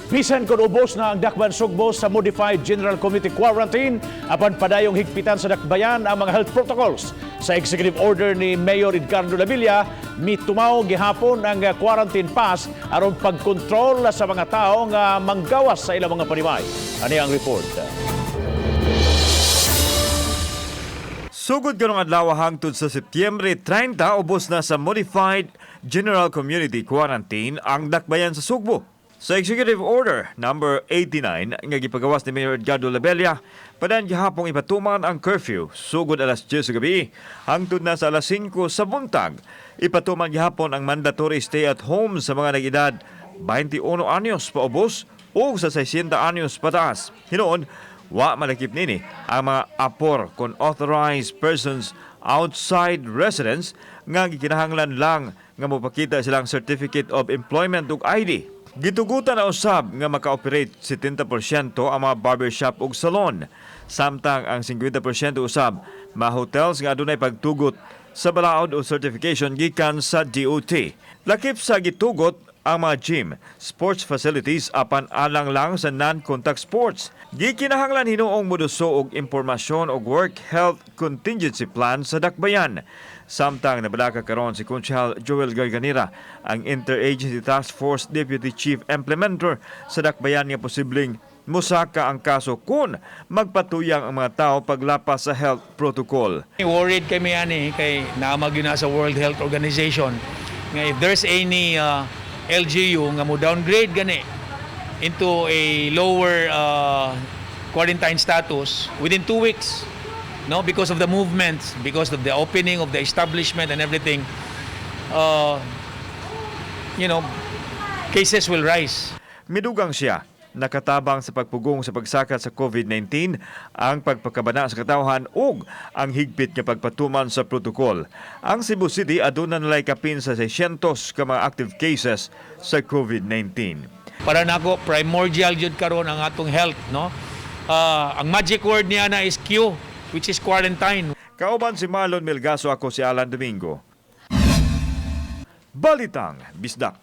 Bisan kung ubos na ang Dakban Sugbo sa Modified General Community Quarantine, apan padayong higpitan sa dakbayan ang mga health protocols. Sa executive order ni Mayor Edgardo Labilla, mitumaw gihapon ang quarantine pass aron pagkontrol sa mga tao nga manggawas sa ilang mga panimay. Ani ang report. Sugod karong adlaw hangtod sa Setyembre 30, ubos na sa Modified General Community Quarantine ang dakbayan sa Sugbo. Sa Executive Order number 89 nga gipagawas ni Mayor Edgardo Labella, padayon gihapong ipatuman ang curfew sugod alas 10 sa gabi hangtod na sa alas 5 sa buntag. Ipatuman gihapon ang mandatory stay at home sa mga nag-edad 21 anyos paubos o sa 60 anyos pataas. Hinuon, wa malakip nini ang mga apor kon authorized persons outside residence nga gikinahanglan lang nga mopakita silang certificate of employment ug ID. Gitugutan na usab nga maka-operate 70% ang mga barbershop ug salon, samtang ang 50% usab mga hotels nga adunay pagtugot sa balaod o certification gikan sa DOT. Lakip sa gitugot ang mga gym, sports facilities apan alang lang sa non-contact sports. Gikinahanglan hinuong moduso og impormasyon og work health contingency plan sa dakbayan. Samtang nabalaka karon si Konsehal Joel Garganera, ang Interagency Task Force Deputy Chief Implementer sa dakbayan, nga posibleng musaka ang kaso kung magpatuyang ang mga tao paglapas sa health protocol. Worried kami ani kay naa man gyud na sa World Health Organization nga if there's any LGU nga mo downgrade gani into a lower quarantine status within 2 weeks, no, because of the movements, because of the opening of the establishment and everything, cases will rise. Midugang siya, nakatabang sa pagpugong sa pagsaka sa COVID-19 ang pagpakabana sa katawhan ug ang higpit nga pagpatuman sa protokol. Ang Cebu City aduna nalay kapin sa 600 ka mga active cases sa COVID-19. Para nako, primordial jud karon ang atong health, no. Ang magic word niya na is Q, which is quarantine. Kauban si Marlon Melgaso, ako si Alan Domingo. Balitang Bisdak.